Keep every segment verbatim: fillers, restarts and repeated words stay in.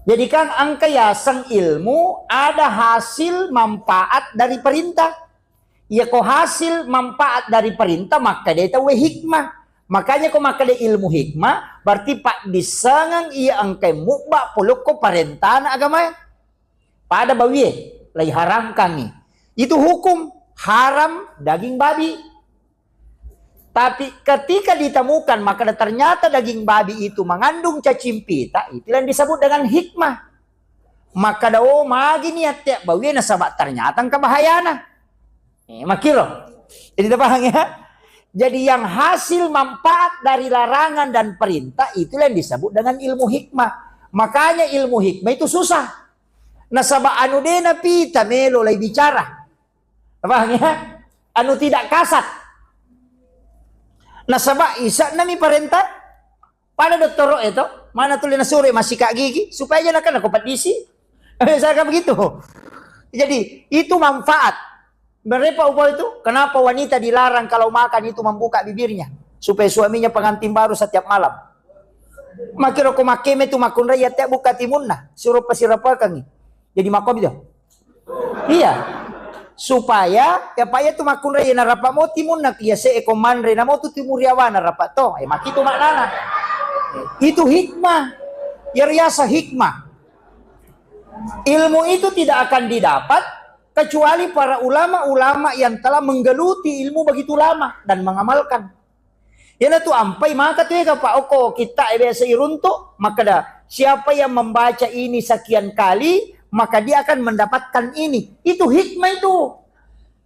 Jadi kan engka yaseng ilmu ada hasil manfaat dari perintah. Iya ko hasil manfaat dari perintah, makkeda tauwe hikmah. Makanya ko makkeda ilmu hikmah, berarti paddissengeng iya engka mubba polokko parentana agamae. Pada bawie, laiharamkangngi. Itu hukum haram daging babi. Tapi ketika ditemukan, maka ternyata daging babi itu mengandung cacing pita, itu yang disebut dengan hikmah. Maka dao magi niat tiap bawie nasaba ternyata engka bahayana. Eh, makiro. Jadi, kita paham ya? Jadi, yang hasil manfaat dari larangan dan perintah, itulah yang disebut dengan ilmu hikmah. Makanya ilmu hikmah itu susah. Nasaba anu de napita melo lai bicara. Paham ya? Anu tidak kasat. Nasaba isa nami parentah pada dottoro e to, mana tuli nasuro massika gigi supaya aja nakana ko pedisi. Misalkan begitu. Jadi, itu manfaat. Berapa upah itu? Kenapa wanita dilarang kalau makan itu membuka bibirnya? Supaya suaminya pengantin baru setiap malam. Makiro ko makkeme tu makkunrai ya tiap buka timunna, suro pasirapakangi. Jadi makobi to. Iya. Supaya ya paya tu makkunrai na rapa mo timunna kiase e ko manre na mo tu timuriawana rapa to. Eh, makitu maknana. Itu hikmah. Ya riasa hikmah. Ilmu itu tidak akan didapat kecuali para ulama-ulama yang telah menggeluti ilmu begitu lama dan mengamalkan. Iyanatu ampai maka tu ega pa okko kitta e biasa iruntu, makkeda, "Siapa yang membaca ini sekian kali, maka dia akan mendapatkan ini." Itu hikmah itu.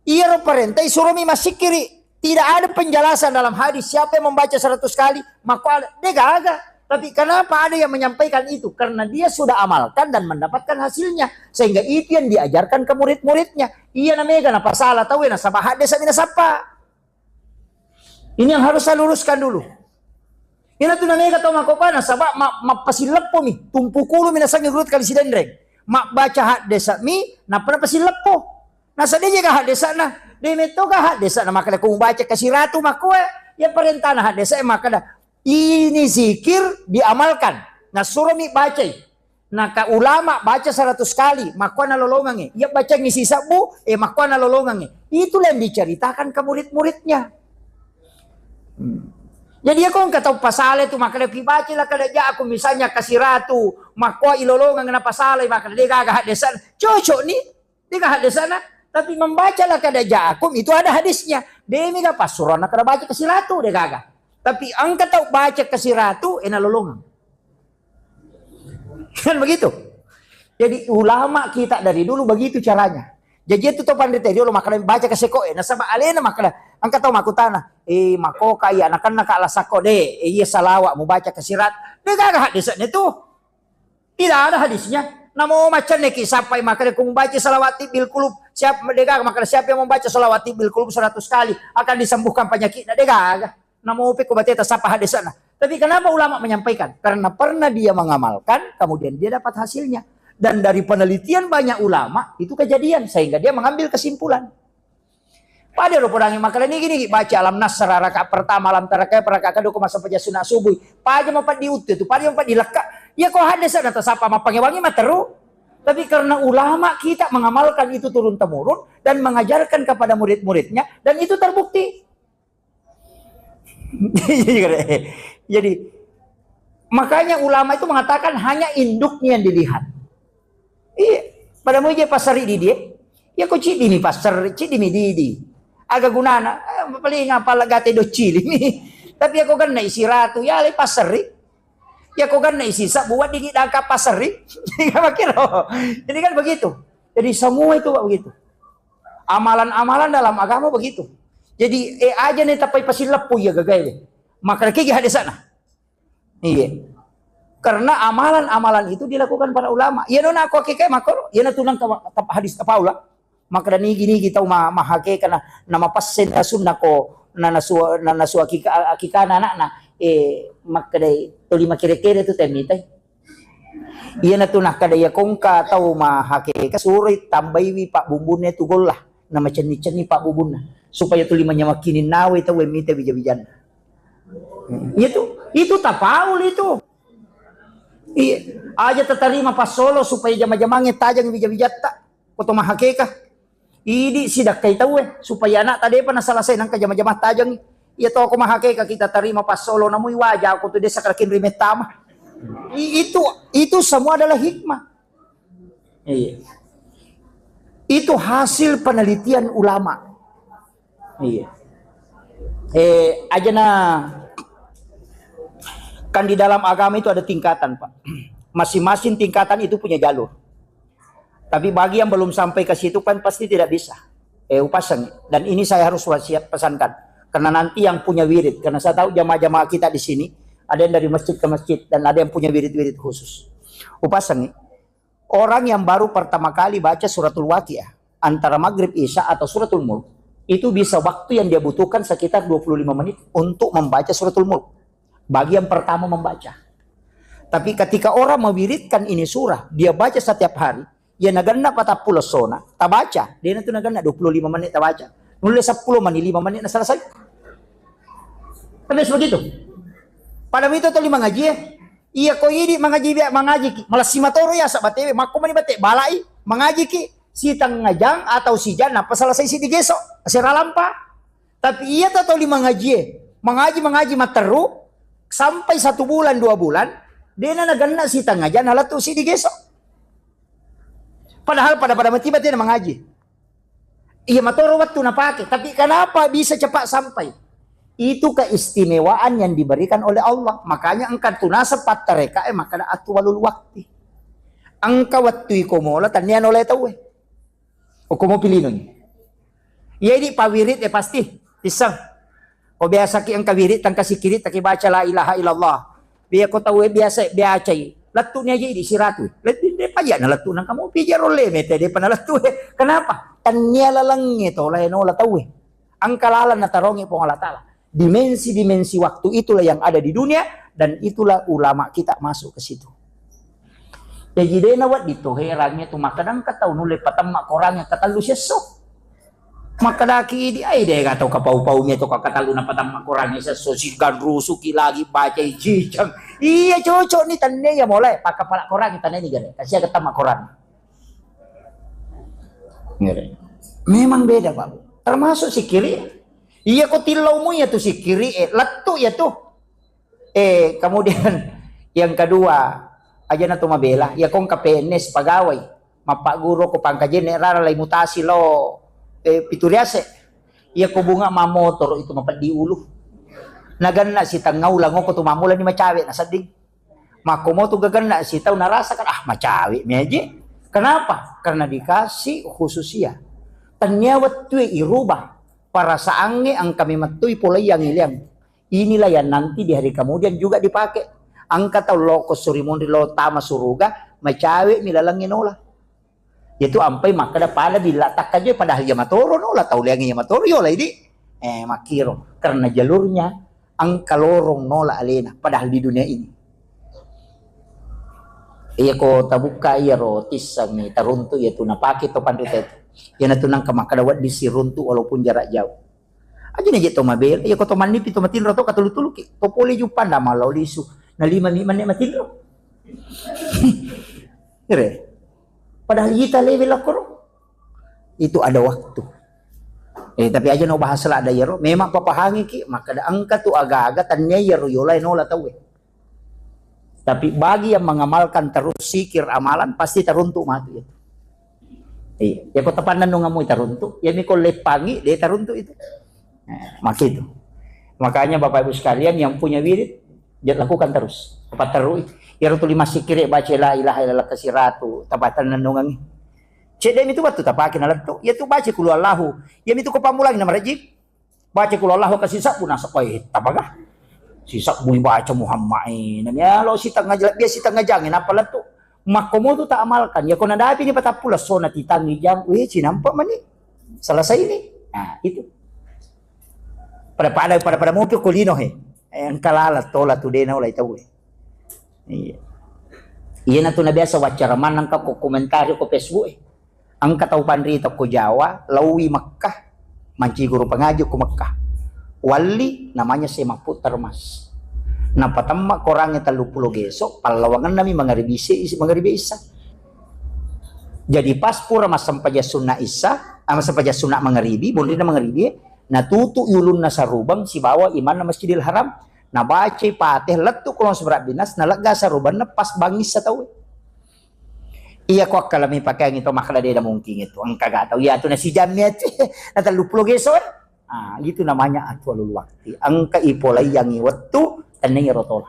Iyaro parenta isuromi massikiri. Tidak ada penjelasan dalam hadis siapa yang membaca seratus kali, maka ada, de gaga. Tapi kenapa ada yang menyampaikan itu? Karena dia sudah amalkan dan mendapatkan hasilnya. Sehingga itu yang diajarkan ke murid-muridnya. Iya namega napasala tauwe nasaba hadde sami nasappa. Ini yang harus saya luruskan dulu. Ina tu namega tau makopa nasaba ma-, mappasileppo mi, tumpu kulu mi nasangi urut kali sidenreng. Mabbaca hadde sami, nappa napasileppo. Nasa de je ga haddesa'na. De metto ga haddesa'na makkeda ko mubaca kasiratu makkoe. Ya parentana haddesa e makkeda ini zikir diamalkan. Nasuromi bacai. Naka ulama baca seratus kali, makkoa nalolongangngi. Iya bacangngi sisebbu, eh, makkoa nalolongangngi. Itulah yang diceritakan ke murid-muridnya. Hmm. Jadi, ya, ko engka tau pasala tu, makkeda, "Pi baca lah kada ja aku misalnya kasiratu, makkoa ilolongang na pasala, makkeda de gaga haddesa'na." Cocok ni. Dega haddesa'na, tapi membaca laqad ja'akum itu ada hadisnya. Demi ga passuroanna kada baca kasiratu, degaga. Tapi engka tau baca kasiratu, ena lolongang. Kan begitu. Jadi ulama kita dari dulu begitu caranya. Jadi itu tau panrita riolo makkeda baca kaseko e, nasaba alena makkeda engka tau makkutana, "Eh, makoka iya nakenna ka lasako de, eh, iya salawa mubaca kasirat." Degaga haddesa'na tu. Tidak ada hadisnya. Namo macenneki sappai makkeda ko mubaca salawat tibbil kulub. Siap, degaga makkeda siapa yang membaca salawat tibbil kulub seratus kali akan disembuhkan penyakitnya. Degaga. Namo pe ko bateta sapa hadisna. Tapi kenapa ulama menyampaikan? Karena pernah dia mengamalkan, kemudian dia dapat hasilnya. Dan dari penelitian banyak ulama, itu kejadian. Sehingga dia mengambil kesimpulan. Pada ro podangi makkeda nigi-nigi baca alam nasra rakaat pertama, alam tara kaifa rakaat kedua, ko massempajang sunat subuh. Paja mapeddi uttu tu, paja mapeddi lekka. Ya ko haddesa na tasapa mappangewangi materu. Tapi karena ulama kita mengamalkan itu turun temurun dan mengajarkan kepada murid-muridnya dan itu terbukti. Jadi makanya ulama itu mengatakan hanya induknya yang dilihat. Iya, pada mau je pasari di dia. Ya ko cidi mi pasari, cidi mi didi. Aga gunana, eh, paling apa lagate do cili mi. Tapi ya ko ganna isi ratu, ya le pasari. Ya ko ganna isi sabu waddi dangka pasari. Makiro. Jadi kan begitu. Jadi semua itu begitu. Amalan-amalan dalam agama begitu. Jadi eh aja nih tapai pasileppu ya gagai. Maka kegi hadisana. Iya. Karena amalan-amalan itu dilakukan para ulama. Iya nona aku hakikat makor, iya na tunang ka hadis apa ulah. Maka dan nigi-nigi tau ma mahakeka na nama passen asunna ko na nasua na nasua akika akikana anakna. Eh, makkeda toli makere-kere tu temmitai. Iya na tu nakkeda iya kongka tau mahakeka suroi tambaiwi pak bumbunnya tu golla. Namacenni-cenni pabbubunna supaya tuli manyamakkini nawe tau mita bija-bijanna. Hmm. Itu, itu tapaul itu. Iya, aja tatarima passolo supaya jama-jamangnge tajang wija-wijatta. Ko to mahakeka. Idi sidakkai tauwe supaya anakta depa nasalasai nangka jama-jamang tajang. Iya to ko mahakeka kita tarima passolo namui waja ko tu desa karakin rimettama. I- itu itu semua adalah hikmah. Iya. Itu hasil penelitian ulama. Iya. Eh, aja na kan di dalam agama itu ada tingkatan, Pak. Masing-masing tingkatan itu punya jalur. Tapi bagi yang belum sampai ke situ kan pasti tidak bisa. Eh, upasang. Dan ini saya harus wasiat pesankan. Karena nanti yang punya wirid, karena saya tahu jamaah-jamaah kita di sini ada yang dari masjid ke masjid dan ada yang punya wirid-wirid khusus. Upasang. Orang yang baru pertama kali baca suratul Waqiah, antara maghrib, isya, atau suratul mulk, itu bisa waktu yang dia butuhkan sekitar dua puluh lima menit untuk membaca suratul mulk. Bagi yang pertama membaca. Tapi ketika orang mewiridkan ini surah, dia baca setiap hari, ya naganna patappulo sona, tabaca, dia itu naganna dua puluh lima menit tabaca. Nulle sepuluh menit, lima menit na selesai. Kan biasa begitu. Pada itu tuli mangaji, eh. Iya ko idi mangaji bia mangaji ki. Malah simatoro ya sabatewe, makko mani bate balai mangaji ki. Sitengah jang atau sijang napa selesai si digeso. Sera lampa. Tapi iya to tuli mangaji, eh. Mangaji, mangaji matteru sampai satu bulan, dua bulan, dena naganna sitengah jang nalettu si digeso. Padahal pada-pada mati bate mangaji. Iya matoro waktu napake, tapi kenapa bisa cepat sampai? Itu keistimewaan yang diberikan oleh Allah. Makanya engka tunasa pattareka e, maka atwalul wakti. Engka waktu iko mola tania nolai tauwe. Oko mau pilih noni. Iya di pawirit e pasti pisang. Ko biasa ki engka wirid tangka sikiri taki baca la ilaha illallah. Biya ko tau biasa biacai. Lettu ni aja di siratu. Lettu de pajak na lettu nang kamu pija rolle mete de pana lettu. Kenapa? Tania lalangnge to lae nola tau. Angka lalan na tarongi Puang Allah Taala. Dimensi-dimensi waktu itulah yang ada di dunia dan itulah ulama kita masuk ke situ. Jaji dena wedding to herangnge tu makkadang ka tau nulle patemma korangnge katellu siesso. Makkedaki idi, ai dega tau kapau-pau mi to kakatallu napatamma korangnge sesso siganrusuki lagi bacai cicang. Iya cocok ni tenne ya mulai pakapala korangnge tenne ni gare. Kasia ketamma korang. Ngere. Memang beda, Pak. Termasuk sikiri. Iya ko tillau mu ya tu sikiri e, lettu ya tu. Eh, kemudian yang kedua, aja na to mabela, ya kong K P N S pegawai, mappagguru ko pangkajenne rara lai mutasi lo, eh, pitu riase. Ya ko bunga mamotoro itu mapeddi ulu. Naganna sitengah ulang ko tu mamula ni macawe na sedding. Makko mo tu gaganna sitau narasa kan ah macawe mi aje. Kenapa? Karena dikasih khususia. Tania wettue irubah perasaangnge angka memettui polai yang ileang. Inilah yang nanti di hari kemudian juga dipakai. Angka tau loko suri monri lo tama suruga, macawe mi lalangnge nola. Itu ampai makkeda pada bila takkaje padahal ya matoro nola tau leangnge ya matoro yola idi. Eh, makkiro. Karena jalurnya angka lorong nola alena padahal di dunia ini. Iya ko tabukka iya ro tissangi taruntu iya tu napake to panrita itu. Iya natu nangka makkeda wedding siruntu walaupun jarak jauh. Aja na je to mabela, iya ko to mannipi to matinro to katulu-tuluki. To pole juppanda mallau lisu. Na lima mi manne matinro. Ire. Padahal ita lewe lakkoro. Itu ada waktu. Eh, tapi aja no bahas la ada yero. Memang papahangi ki, maka ada angka tu aga-aga tanya yero yola nola tauwe. Tapi bagi yang mengamalkan terus zikir amalan, pasti teruntuk mati itu. Iya, ya kota pandan nungamu teruntuk, ya mi ko leppangi, dia teruntuk itu. Nah, maka itu. Makanya Bapak Ibu sekalian yang punya wirid, dia lakukan terus. Apa terus? Ya rutu lima sikire baca la ilaha illallah kasiratu, tapatan nungangi. Cedde mi tu waktu tapake na lettu, ya tu baca kulu Allahu. Ya mi tu ko pamulang nama rajin. Baca kulu Allahu ka sisabbu nasaba, eh, tapaga? Sisabbu baca Muhammad, eh. Nani alo sitengah jela, biasa sitengah jang, eh, napa lettu? Makko mo tu tak amalkan. Ya ko nadapi ni patappulo sona titangi jang, weh, cinampa mani. Selesai ni. Nah, itu. Pada-pada, pada-pada mopi ko lino, he. Eh, engka lala tola tu dena olai tau, eh. Iya. Iya na tu na biasa wacara manang ka ko komentari ko Facebook, eh. Engka tau panrita ko Jawa, laui Mekkah, manci guru pengaji ko Mekkah. Walli namanya Syekh Mahfud Termas. Napatemma korangnge telluppulo geso, pallawangenna mi mangaribi isi, isi mangaribi isa. Jadi pas pura massempajang sunna isa, ah, massempajang sunna mangaribi, bonrina mangaribi, natutu ulunna sarubeng sibawa imanna Masjidil Haram, nabacai Fatihah, lettu Qul A'udzu Birabbin Nas, nalegga sarubenna pas bangissa tauwe. Iya ko akkalami pakeangngi to makkeda de' mungkin itu, engka ga tau. Iya tu nasijammi ati, na telluppulo geso, eh. Ah, itu namanya atwalul wakti. Engka ipolaiangngi wettu, tennia ro tola.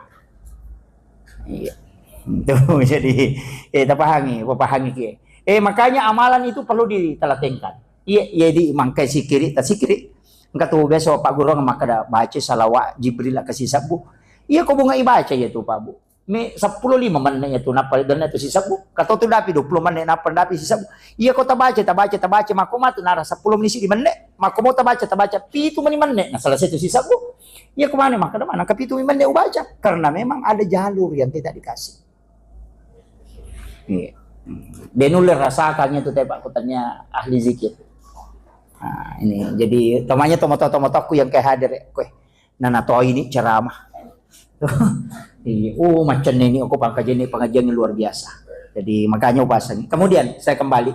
Iya. Itu jadi, eh, tapahangi, papahangi ki. Eh, makanya amalan itu perlu ditelatenkan. Iya, iya di mangkai sikiri, ta sikiri. Engka tu biasa Pak Guru makkeda baca salawat Jibril ke sisebbu. Iya ko bunga ibaca ya tu Pak Bu. Me seppulo lima menne' ya tu, nappa denne' tu sisebbu. Kato tu dapi dua puluh menne', nappa dapi sisebbu. Iya ko tabaca, tabaca, tabaca, makko matu nara seppulo menne' sidi menne'. Makko mo tabaca, tabaca pitu meni menne', na selesai tu sisebbu. Iya ko mane makkeda mana ka pitu menne' ubaca. Karena memang ada jalur yang tidak dikasih. Iya. De' nulle rasakan itu, tapi aku tanya ahli zikir. Nah, ini jadi tomanya tomoto-tomotokku yang kayak hadir ya, kue. Nana to ini ceramah. Iya, oh, macam ini aku pangkajian ini pengajian yang luar biasa. Jadi makanya upasangi. Kemudian saya kembali,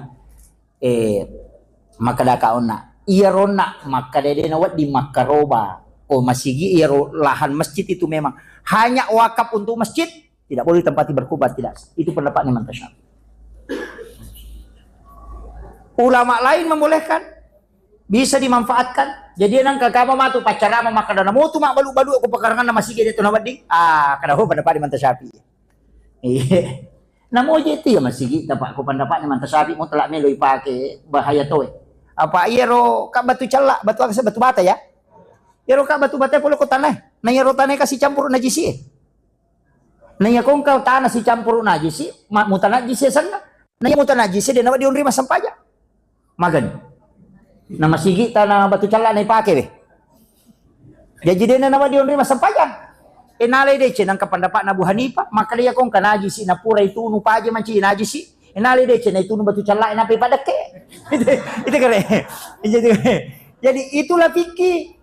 eh, makkeda ka onna. Iya ronna, makkeda de' nawedding makkaroba. Oh, masigi iya ro-, lahan masjid itu memang hanya wakaf untuk masjid, tidak boleh ditempati berkurban, tidak. Itu pendapatnya Imam Syafi'i. Ulama lain membolehkan, bisa dimanfaatkan. Jadi nang kakama matu pacarama makkeda namotu mabbalu-balu ko pekaranganna masigi de' tu nawedding. Ah, kada ho pendapat Imam Syafi'i. Iya. Namo je itu ya masigi, tapi ko pendapatnya Imam Syafi'i mutlak melo ipake, bahaya toe. Apa iya ro ka batu cella, batu aksa, batu bata ya? Iya ro ka batu bata pole ko tanah. Nah iya ro tanah kasih campur najisi. Nah iya ko engka tanah sicampuru najisi, ma-, mutanajisi senna. Nah iya mutanajisi de' nawedding onrima sempajang. Magani. Na masigi tanah batu cella na ipake we. Jadi de' nawedding onrima sempajang. E nalai deceng nangka pendapatna Abu Hanifah, makkeda iya ko engka najisi na pura itunu paja mancaji najisi. E nalai deceng na itunu batu cella na pe padekke. Itu, itu kere. Jadi, jadi itulah fikih.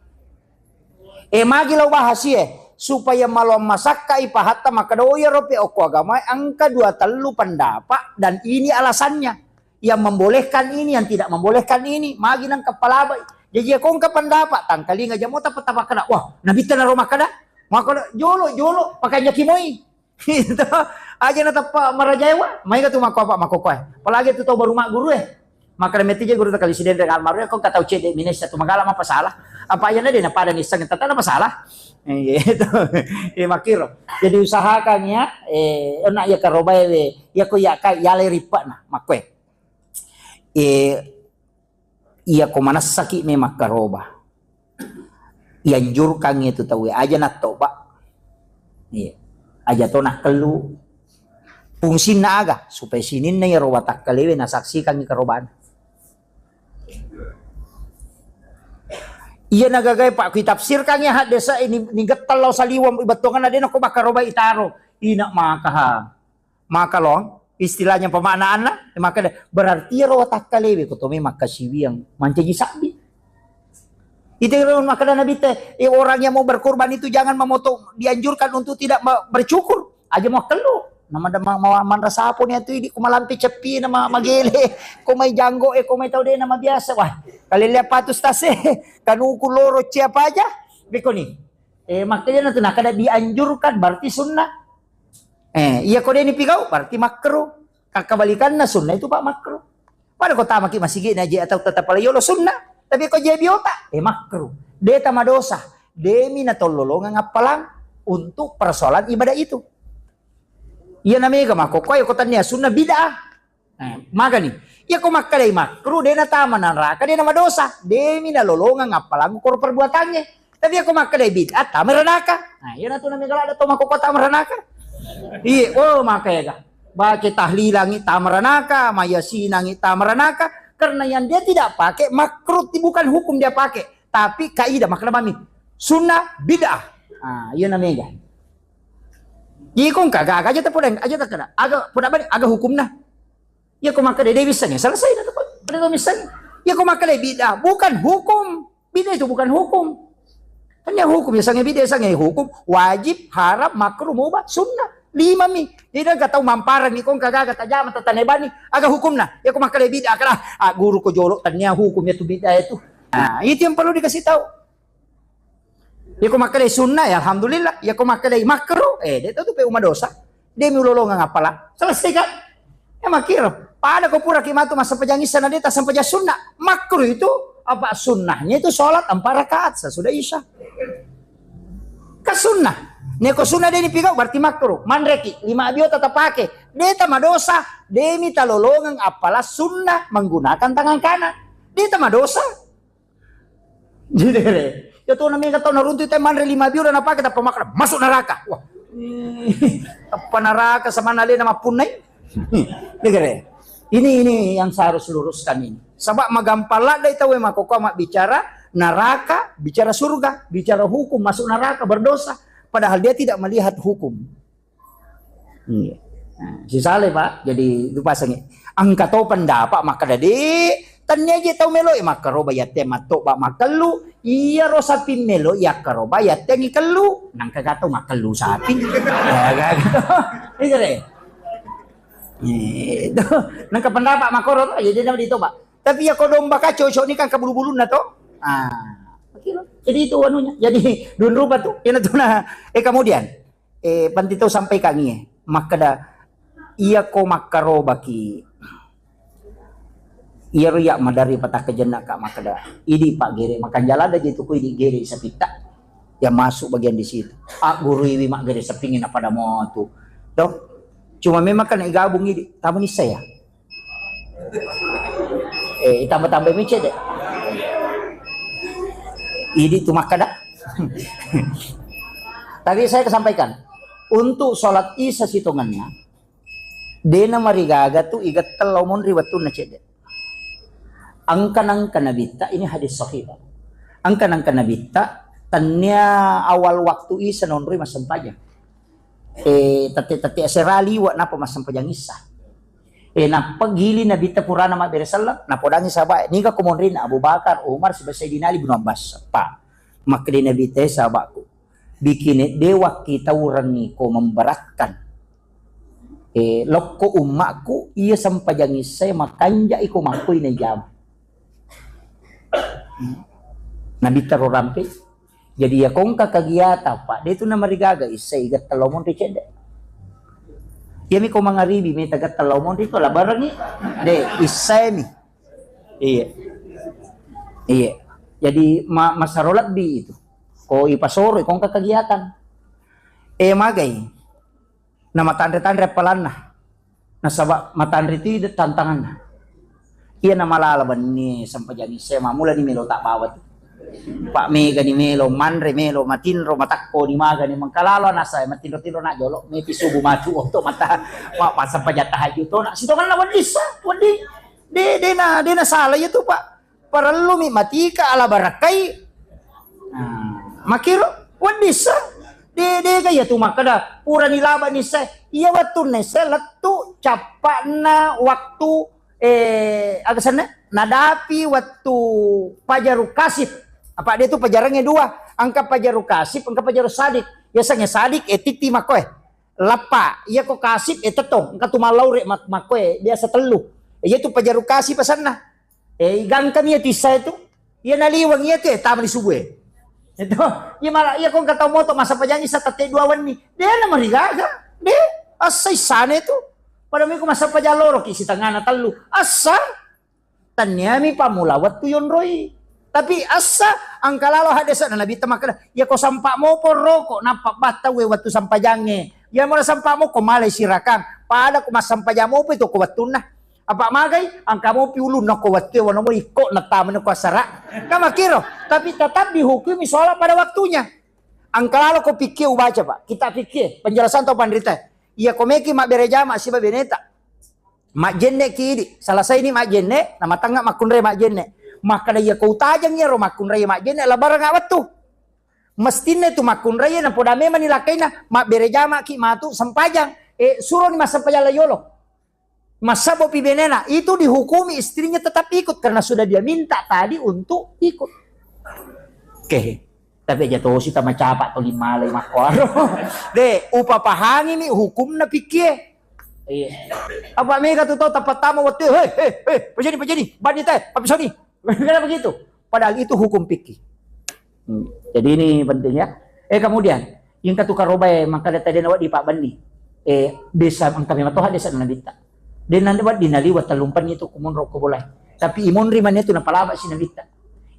Eh, magi lao bahas, eh, supaya maloang masakka ipahatta makkeda, oh, iyaro pe okko agama engka dua tellu pendapat dan ini alasannya. Yang membolehkan ini, yang tidak membolehkan ini. Magi nang kepala apa? Jadi ya kongka pendapat, tangkalinga jamo tapa-tapa kena. Wah, nabitta naro makkeda. Makkeda, jolo, jolo, pakanjaki moi. Itu aja nateppa marajaewa, maega tu makko apa makko koe. Apalagi tu tau baru magguru eh. Makkeda metti je guru takali sidendeng almarhum, ko engka tau cedde minessa tu magala mappasalah. Apa iyana de napada nisseng tata na masalah. Eh, itu. Eh, makkiro. Jadi usahakan ya, eh, onna iya karobae we, iya ko iya kai yalai rippa'na, makkoe. Eh, iya ko manessaki me makkaroba. Ianjurkangngi tu tauwe, aja nattoba. Iya. Aja to nakkellu. Fungsinna aga? Supaya sininna iyaro watakkalewe nasaksikangngi karobana. Iya nagagai, Pak, kitafsirkangngi haddesa ini, ni gettal lao saliweng bettuanganna de nako makkaroba itaro. Ina maka ha. Maka long, istilahnya pemaknaanna, maka de-, berarti iyaro watakkalewe ko to me makkasiwiang, mancaji sabbi. Itu ro makkeda Nabi te, eh, orang yang mau berkurban itu jangan memotong, dianjurkan untuk tidak me-, bercukur. Aja mau kellu. Nama ada ma-, ma-, manra sapo ni atu idi ko malampe ceppi nama magele, ko mai janggo e, ko mai tau de nama biasa. Wah, kalelle apa tu stase, kanuku loro cia apa aja. Beko ni. Eh, makanya tu nakada dianjurkan berarti sunnah. Eh, iya ko de ni pigau berarti makruh. Kakabalikanna sunnah itu pak makruh. Pada ko tamaki masigi na je atau tetap pala yolo sunnah. Tapi ko je biota, eh makruh. De tama dosa. Demi na tollolongang appalang untuk persoalan ibadah itu. Iya na mega mako ko ko tania sunnah bid'ah. Nah, magani. Iya ko makkedai makruh, de na tama neraka, de na madosa. Demi na lolongang appalang ko perbuatannya. Tapi iya ko makkedai bid'ah, tama neraka. Nah, iya na tu na mega ada to mako ko tama neraka. Iya, oh maka ya ga. Baca tahlilangi tama ranaka, mayasinangi tama ranaka, karena yang dia tidak pakai makruh, bukan hukum dia pakai, tapi kaidah makna mami sunnah bid'ah. Ah, iya na mega. Iko engka aga aja ta poda aja ta kada. Aga poda bani aga hukumna. Iya ko makkeda de wissengi selesai na to. Pada to wissengi. Iya ko makkeda bid'ah bukan hukum. Bid'ah itu bukan hukum. Hanya hukum, ya sange bid'ah, sange hukum, wajib, haram, makruh, mubah, sunnah. Lima mi. Jadi engka tau mamparang ni kong kagaga tajama tatanebani, aga hukumna? Ya ko makkeda bid'ah, kala, ah, guru ko jolo, tania hukum ya tu bid'ah itu. Nah, itu yang perlu dikasih tahu. Ya ko makkeda sunnah, ya alhamdulillah. Ya ko makkeda makruh, eh, dia tahu tu pe uma dosa. Dia mi ulolongeng appala. Selesai kan? Ya makkiro. Pada ko pura ki matu massempajang isya na dia tassempajang sunnah. Makruh itu apa sunnahnya itu sholat empat rakaat sesudah isya. Ka sunnah. Neko sunnah dia nipigau berarti makruh. Manreki lima abio tata pake. Dia tamadosa. Dia mi talolongeng appala sunnah menggunakan tangan kanan. Dia tamadosa. Jadi re, ya tuh namanya tau naruntu teh manre lima biu dan apa kita pemakan masuk neraka. Wah, apa neraka sama nale nama punai? Ini ini yang saya harus luruskan ini. Sebab magampang ladai tahu emang kok amat bicara neraka, bicara surga, bicara hukum masuk neraka berdosa. Padahal dia tidak melihat hukum. Iya. Nah, sisale, Pak. Jadi, itu pasangi. Engka to pendapat makkeda, "Dek, tania je tau melo, eh, makkaroba yatte matto, Pak, makkellu. Iya ro sapi melo, yakkaroba yatte ngi kellu. Nangka gato makkellu sapi." Ya, gitu. Itu deh. Itu. Nangka pendapat makkoro to, jadi nama dito, Pak. Tapi ya ko domba ka cocok ni kan ke bulu-bulunna to. Ah, jadi itu anunya. Jadi dun rupa tu. Ina tu nah. Eh, kemudian Eh, panti tau sampaikangngi, eh. Makkeda, iya ko makkarobaki. Iyaro iya madari patakkajenna ka makkeda, idi Pak gere, makanjala ada je tu ko idi gere sapitta. Ya masuk bagian di situ. Ah, guru iwi maggere sapingi na pada motu. Toh? Cuma memang kan gabung idi, tamu ni saya. Eh, tambah-tambah micet deh. Idi tu makkeda. Tapi saya kesampaikan, untuk sholat isya sitongenna, dena marigaga tu iga tellau monri wettunna cedde. Angka-angka nabitta, ini hadis sahih. Angka-angka nabitta, tania awal waktu isya nonroi massempajang. Eh, tette-tette asera liwa napa massempajang isya. Eh, nappa gili Nabitta purana mabbere selleng, napodangi sahabat, niga ko monrinna Abu Bakar, Umar, siba Sayyidina Ali bin Abbas. Pa, makkeda Nabitta, eh, sahabatku, bikine de wakkitaurengngi ko memberatkan. Eh, lokko ummakku, iya sempajang isya makanja iko makkoi na jama. Nabitta ro rampe, Jadi ya kongka kegiatan, Pak, de tu namarigaga isya iga tellau monri cedde. Iya mi ko mangaribi meta ga tellau monri ko labarengi. De, isya mi. Iya. Iya. Jadi ma masaro lebbi itu. Ko ipasoro kongka kegiatan. Eh, magai. Namatanre-tanre appalanna. Nasaba matanre tu tantanganna. Iya namalala benni sempajang isya, mamulani melo tabbawa tu. Pak megani melo, manre melo, matinro, matakko ni magani mengkalalo nasa, matinro-tinro na jolo, mepi subuh matu oto mata, Pak, pas sempajang tahajud to, nak sitonganna wedding sa, wedding. De, de na, de na salah ya tu, Pak. Parellumi matika ala barakkai. Nah, makkiro wedding sa. De, de ga iya tu makkeda purani laba ni se. Iya wettunna se lettu cappa'na waktu, eh, aga senna? Nadapi wettu pajaru kasif. Apa de tu pajarangnge dua? Engka pajaru kasif, engka pajaru sadik. Yasengnge sadik, eh, titti makkoe. Lappa, iya ko kasif, eh, tettong. Engka tu mallaure mak-, makkoe biasa tellu. Eh, iya tu pajaru kasif asenna. Eh, igangkami iya tu issae tu. Iya naliweng iya tu, eh, tama ni subuh, eh. Itu, iya mala, iya ko engka tau moto massempajang isya tette dua wenni. De na marigaga. De, assa issane tu. Pada miko massempajang loro ki sitengana tellu. Assa. Taniami pammula wettu yonroi. Tapi assa engka lalo haddese'na Nabitta makkeda, iya ko sampa mopo roko nappa battauwe wettu sempajangnge. Iya mora sampa moko malai sirakang. Pada ko massempajang mopo itu ko wettunna. Apa magai? Engka mopi ulunna ko wettu, wano mo ikko na tamani ko asara. Kan makkiro. Tapi tetap dihukumi sholat pada waktunya. Engka lalo ko fikih ubaca, Pak. Kita fikih, penjelasan tau panrita. Iya ko meki mabbere jama siba beneta. Majjenne ki idi. Selesai ni majjenne, namatengnga makkunrai majjenne. Makkeda iya ko utajeng iyaro makkunrai majjenne, labarang wettu. Mestinna itu makkunrai napoda memang ni lakkaina, mabbere jama ki matu sempajang. Eh, suroni massempajang la yolo. Massabbopi benena, itu dihukumi istrinya tetap ikut karena sudah dia minta tadi untuk ikut. Oke. Tapi aja tosi tama capa to lima lai makkuaro. De, upapahangi mi hukumna pikkie. Iya. Apa mega tu tau tapattama wettu, "Hei, hei, hei, pajani, pajani, bani te, papisoni." Kenapa begitu? Padahal itu hukum fikih. Hmm. Jadi ini penting ya. Eh, kemudian, yang katu karobae, maka data dena wadi pak bani. Eh, desa engka memang toha desa nabitta. Dena wadi naliwa talumpan itu kumun rokko bolai. Tapi imonri mane tu napalaba si nabitta.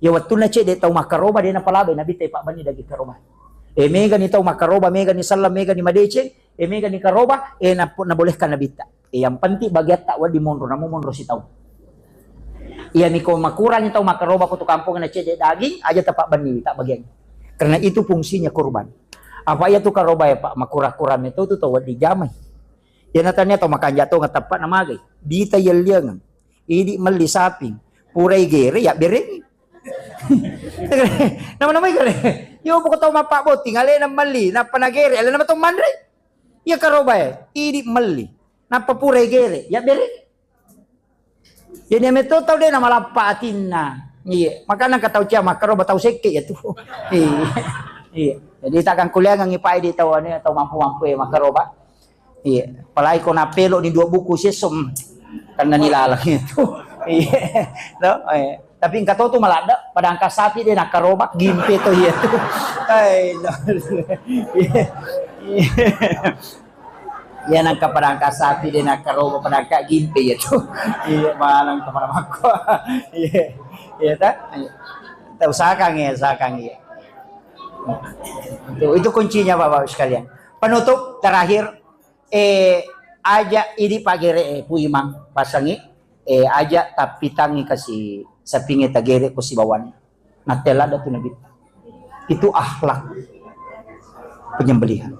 Ya wettunna cedde tau makkaroba dena palaba nabitta pak bani dagi karoba. Eh, mega ni tau makkaroba, mega ni sallam, mega ni madeceng, eh, mega ni karoba, eh, na, nabolehkan nabitta. Eh, yang penting bagiatta wedding monro, namo monro sitau. Iya miko makurangi tau makkaroba ko tu kampung na cedde daging, aja tapak bani tak bagian. Karena itu fungsinya kurban. Apa iya tu karoba ya pak, makura-kura meto tu tau wedding jamai. Iya natanya tau makanja to ngatappa na magai. Dita yelliangan. Idi melli saping. Purai gere ya berengi. Nama-nama gere. Yo buka tau mapak boti, alena melli, napa na gere, alena matau manre. Iya karoba ya, idi melli. Napa purai gere, ya berengi. Jadi ame to tau de na malappa atinna. Iya, makana engka tau cia makkaroba tau sekke ya tu. Iya. Iya. Jadi takkan kuliah ngangi pai di tau ane tau mampu-mampu ya makkaroba. Iya. Apalagi ko napelo ni dua buku sesom. Karena ni lalang itu. Iya. No? Eh. Tapi engka to tu maladde pada angka sapi de nakkaroba gimpe to iya tu. Hai, no. Iya. Iya. Iya, nangka padangka sapi de nakkaroba padangka gimpe iya tu. Iya, manang kemana makko. Iya. Iya ta? Iya. Ta usahakan ya, usahakan ya. Itu, itu kuncinya Bapak Ibu sekalian. Penutup terakhir, eh, aja idi pagere, eh, Pu Imang pasangi, eh, aja tapitangi kasi sapinge tagere ko sibawan. Nattella datu Nabi. Itu akhlak penyembelihan.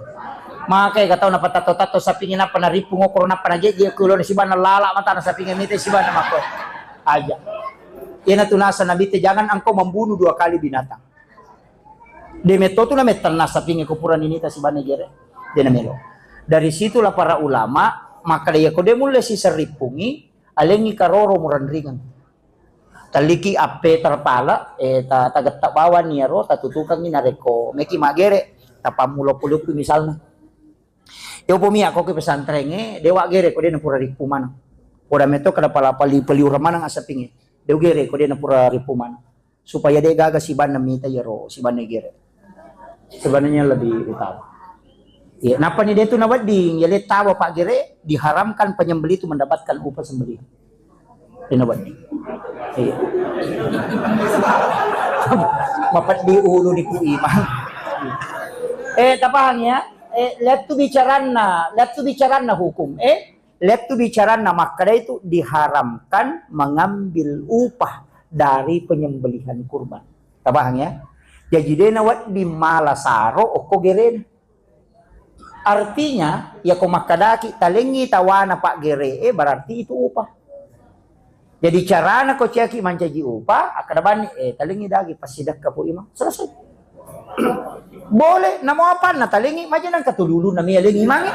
Maka ega tau napatatto-tatto sapinge nappa narippu ngokoro nappa najeje ku ulona sibanna lala matana sapinge mite sibanna makko. Aja. Iyana tu nasa Nabi te, jangan engkau membunuh dua kali binatang. De metto tu namettenna sapinge ko purani nita sibanna gere. De namelo. Dari situlah para ulama makkeda iya ko de mulle siserrippungi, alengi karoro murenringeng. Telliki appe terpale, eh, ta-, tagetta bawani iyaro, tatutukangi narekko meki maggere, tapammulo pulukku misalna. Yopo mia ko ke pesantrengnge, dewa gere ko de napura rippu maneng. Poda metto kada pala pali peliura maneng asapinge. De gere ko de napura rippu maneng. Supaya de gaga sibanna mita iyaro, sibanna gere. Sebenarnya lebih utama. Iya, nappa ni de tu nawedding, ya le tawa paggere, diharamkan penyembelih itu mendapatkan upah sembelih. De nawedding. Iya. Mapeddi ulu ni Pu Imang. Eh, tapahang ya? Eh, lettu bicaranna, lettu bicaranna hukum. Eh, lettu bicaranna makkeda itu diharamkan mengambil upah dari penyembelihan kurban. Tapahang ya? Jaji de nawedding mala saro okko gerena. Artinya, ya ko makkedaki talengi tawana paggere'e, berarti itu upah. Jadi carana ko ciaki mancaji upah, akkeda bani, eh, talengi dagi passidekka Pu Imang. Selesai. Boleh, namo apanna talengi, maja nangka tululunna mi alengi mange.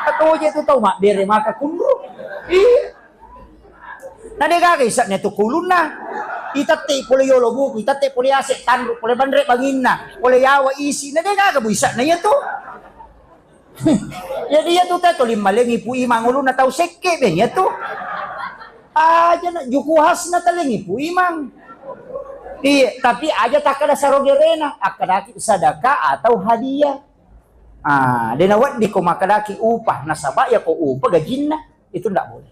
Atau je tu tau mabbere maka kunru. Iya. Na de gaga isa'na tu kulunna. Itette pole yolo buku, itette pole ase tanru, pole banre banginna, pole yawa isi. Na de gaga bu isa'na iya tu. Jadi iya tu te toli malengi Pu Imang ulunna tau sekke beng iya tu. Aja na juku khasna talengi Pu Imang. Iya, tapi aja takkeda saro gerena, akkedaki sedekah atau hadiah. Ah, de nawedding ko makkedaki upah, nasaba iya ko upah gajinna, itu ndak boleh.